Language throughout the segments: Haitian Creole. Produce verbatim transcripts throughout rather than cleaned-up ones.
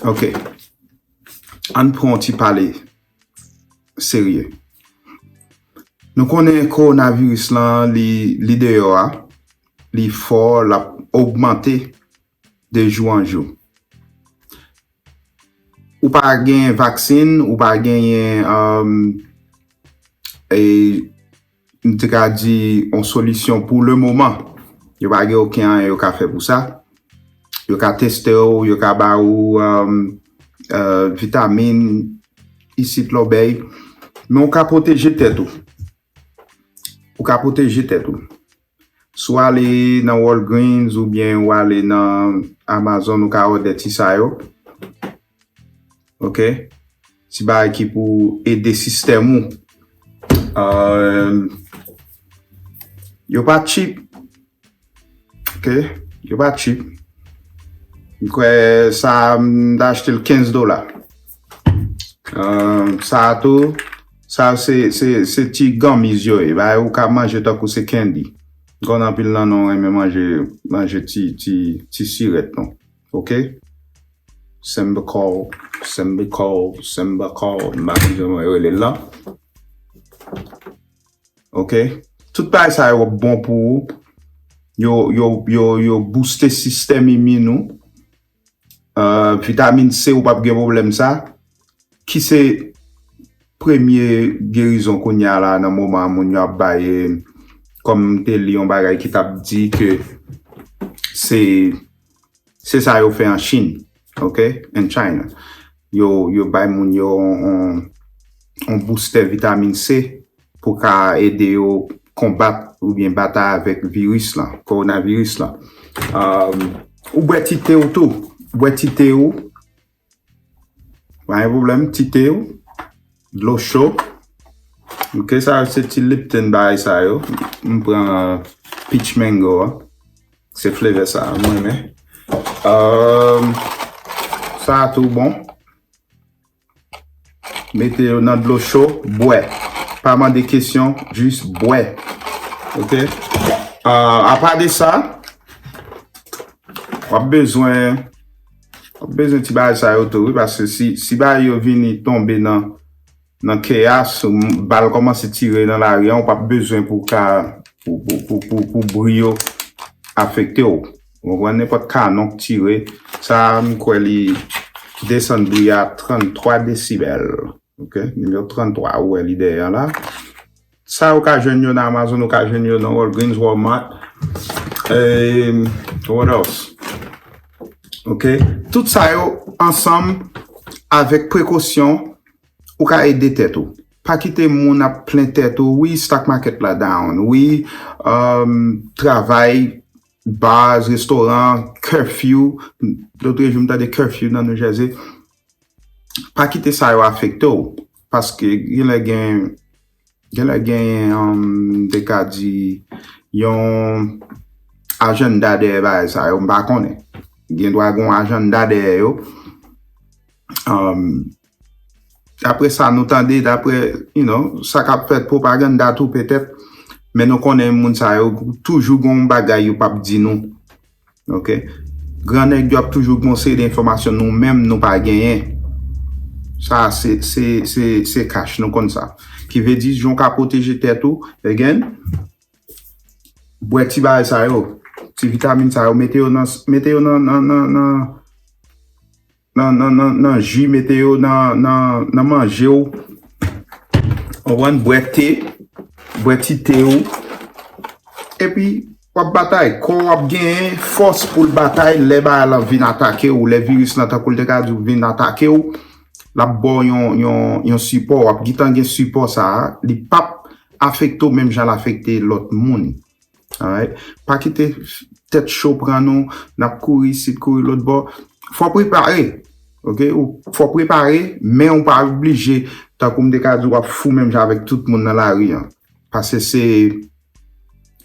Ok. Ann pran yon ti pale serye. Nou konnen kowonaviris lan, li, li deyò a, li fò, l ap ogmante de jou an jou. Ou pa gen vaksin, ou pa genyen, um, e, m te ka di, yon solisyon pou le moman. Yo pa gen okenn anyen yo ka fè pou sa. Yo ka teste w, yo ka ba ou, um, uh, vitamin, isit lòbèy. Men ou ka pwoteje tèt ou. Ou ka pwoteje tèt ou. Si w ale nan Walgreens oubyen w ale nan Amazon, ou ka òdè ti sa yo. Ok? Ti bagay ki pou ede sistèm ou. Euh, yo pa cheap. Ok? Yo pa cheap. M kwè sa, m ta achte l kenz dola. Euh, sa a tou, sa se, se, se ti gummies yo ye. Bagay ou ka manje tankou se candy. M konn anpil nan nou renmen manje, manje ti, ti, ti sirèt nou. Ok? Symbicol, Symbicol, Symbicol, m pa konn jan mwen rele l lan. Ok? Tout bagay sa yo bon pou ou. Yo, yo, yo, yo booste sistèm imin ou. Euh, vitamin C, ou p ap gen pwoblèm sa. Ki se premye gerizon kounye a la nan moman an moun yo ap bay, eh, kòm m te li yon bagay ki t ap di ke se, se sa yo fè an Chin, ok? In China. Yo, yo bay moun yo on, on, on boustè vitamin C pou ka ede yo konbat oubyen batay avèk viris lan, kowonaviris lan. Um, ou bwè ti te w tou. Bwè ti te w. Pa gen pwoblèm, ti te w. Dlo cho. Ok, sa yo se ti Lipton bagay sa yo. M pran, uh, peach mango a. Se flavor sa a, mwen renmen. Um, sa a tou bon. Mete yo nan dlo cho, bwè. Pa mande kesyon, jis bwè. Ok? Ah, apa de sa, w ap bezwen, w ap bezwen ti bagay sa yo tou, wi, paske si, si bagay yo vini tonbe nan, nan keyas, bal kòmanse tire nan lari a, w p ap bezwen pou ka, pou, pou, pou, pou, pou bri yo afekte w. Ou konprann, nenpòt kanon k tire, sa a, m kwè li desann bri a tranntwa desibèl. Ok, nimewo tranntwa, ou wè li dèyè a la. Sa ou ka jwenn yo nan Amazon, ou ka jwenn yo nan Walgreens, Walmart. Eh, what else? Ok, tout sa yo ansanm avèk prekosyon, ou ka ede tèt ou. Pa kite moun ap plen tèt ou, wi, stock market la down, wi, um, travay, bars, restoran, curfew, lòt jou m tande curfew nan New Jersey. Pa kite sa yo afekte w, paske genlè gen, genlè gen, um, m te ka di, yon ajanda dèyè bagay sa yo, m pa konnen. Gen dwa gen yon ajanda dèyè yo. Um, daprè sa nou tande, daprè, you know, sa k ap fèt, pwopaganda tou petèt, men nou konnen moun sa yo toujou gen yon bagay yo p ap di nou. Ok? Gran nèg yo ap toujou gen yon seri de enfòmasyon nou menm nou pa genyen. Sa se, se, se, se kach, nou konn sa. Ki vle di, jan w ka pwoteje tèt ou, again, bwè ti bagay sa yo, ti vitamin sa yo, mete yo nan, mete yo nan, nan, nan, nan, nan, nan, nan, nan ji, mete yo nan, nan, nan manje w. Ou konprann? Bwè te, bwè ti te w. Epi, w ap batay. Kò w ap genyen fòs pou l batay lè bagay lan vin atake w, lè viris lan, tankou l te ka di w, vin atake w. L ap ba w yon, yon, yon sipò, w ap gentan gen sipò sa a. Li p ap afekte w menm jan l afekte lòt moun. Alright? Pa kite tèt cho pran nou, n ap kouri isit, kouri lòt bò. Fò w prepare. Ok? Ou, fò w prepare, men ou pa oblije, tankou m te ka di, w ap fou menm jan avèk tout moun nan lari an. Paske se,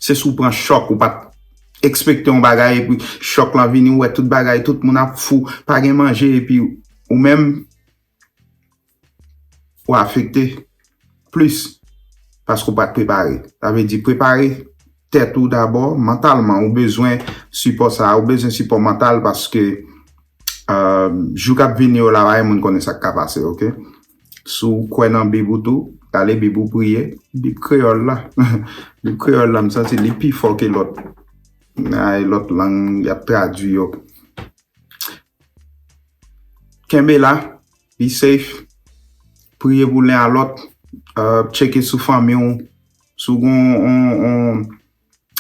se si w pran chòk, ou pa t ekspekte yon bagay, epi chòk lan vini, ou wè tout bagay, tout moun ap fou, pa gen manje, epi ou menm, ou afekte plis paske ou pa t prepare. Sa vle di, prepare tèt ou dabò, mantalman, ou bezwen sipò sa a, ou bezwen sipò mantal paske Jou k ap vini yo la, pa gen moun konnen sa k ka pase, oke? Si w kwè nan Bib ou tou, gade Bib ou, priye. Bib kreyòl la. Bib kreyòl la, m santi li pi fò ke lòt. Ay, lòt lang, y ap tradui yo. Kenbe la, be safe. Priye pou len a lòt. Tcheke sou fanmi w. Si w gen yon, yon,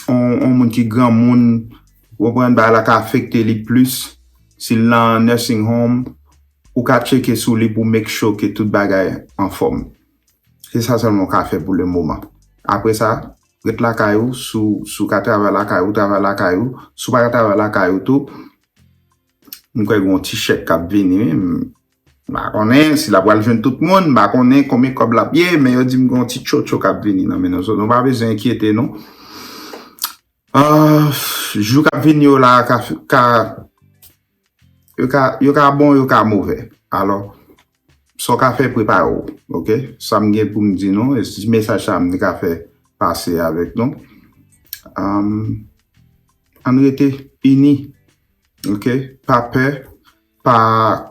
yon, yon moun ki granmoun, ou konprann, bagay la ka afekte li plis. Si l nan nursing home, ou ka tcheke sou li pou make sure ke tout bagay anfòm. Se sa sèlman w ka fè pou le moman. Apre sa, ret lakay ou, si w, si w ka travay lakay ou, travay lakay ou. Si w pa ka travay lakay ou tou, m kwè gen yon ti chèk k ap vini, wi. M pa konnen si l ap pral jwenn tout moun, m pa konnen konbyen kòb l ap ye, men yo di m gen yon ti tchotcho k ap vini nan men nou. So, nou pa bezwen enkyete nou. Ah, jou k ap vini yo la ka, ka, yo ka, yo ka bon, yo ka movè. Alò, sa w ka fè, prepare w, oke? Sa m gen pou m di nou, e si mesaj sa m te ka fè pase avèk nou. Ann rete ini, oke? Pa pè, pa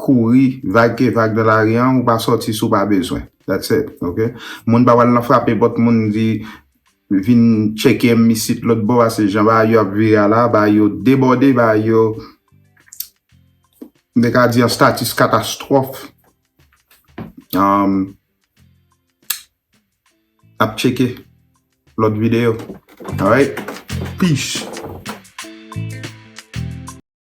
kouri, vag ke vag nan lari an, ou pa sòti si w pa bezwen. That's it, oke? Moun pa pral nan frape pòt moun di, vin tcheke m isit lòt bò, pase jan bagay yo ap vire a la, bagay yo debòde, bagay yo, m te ka di an status katastwòf. Um, ap tcheke lòt videyo. Alright? Peace.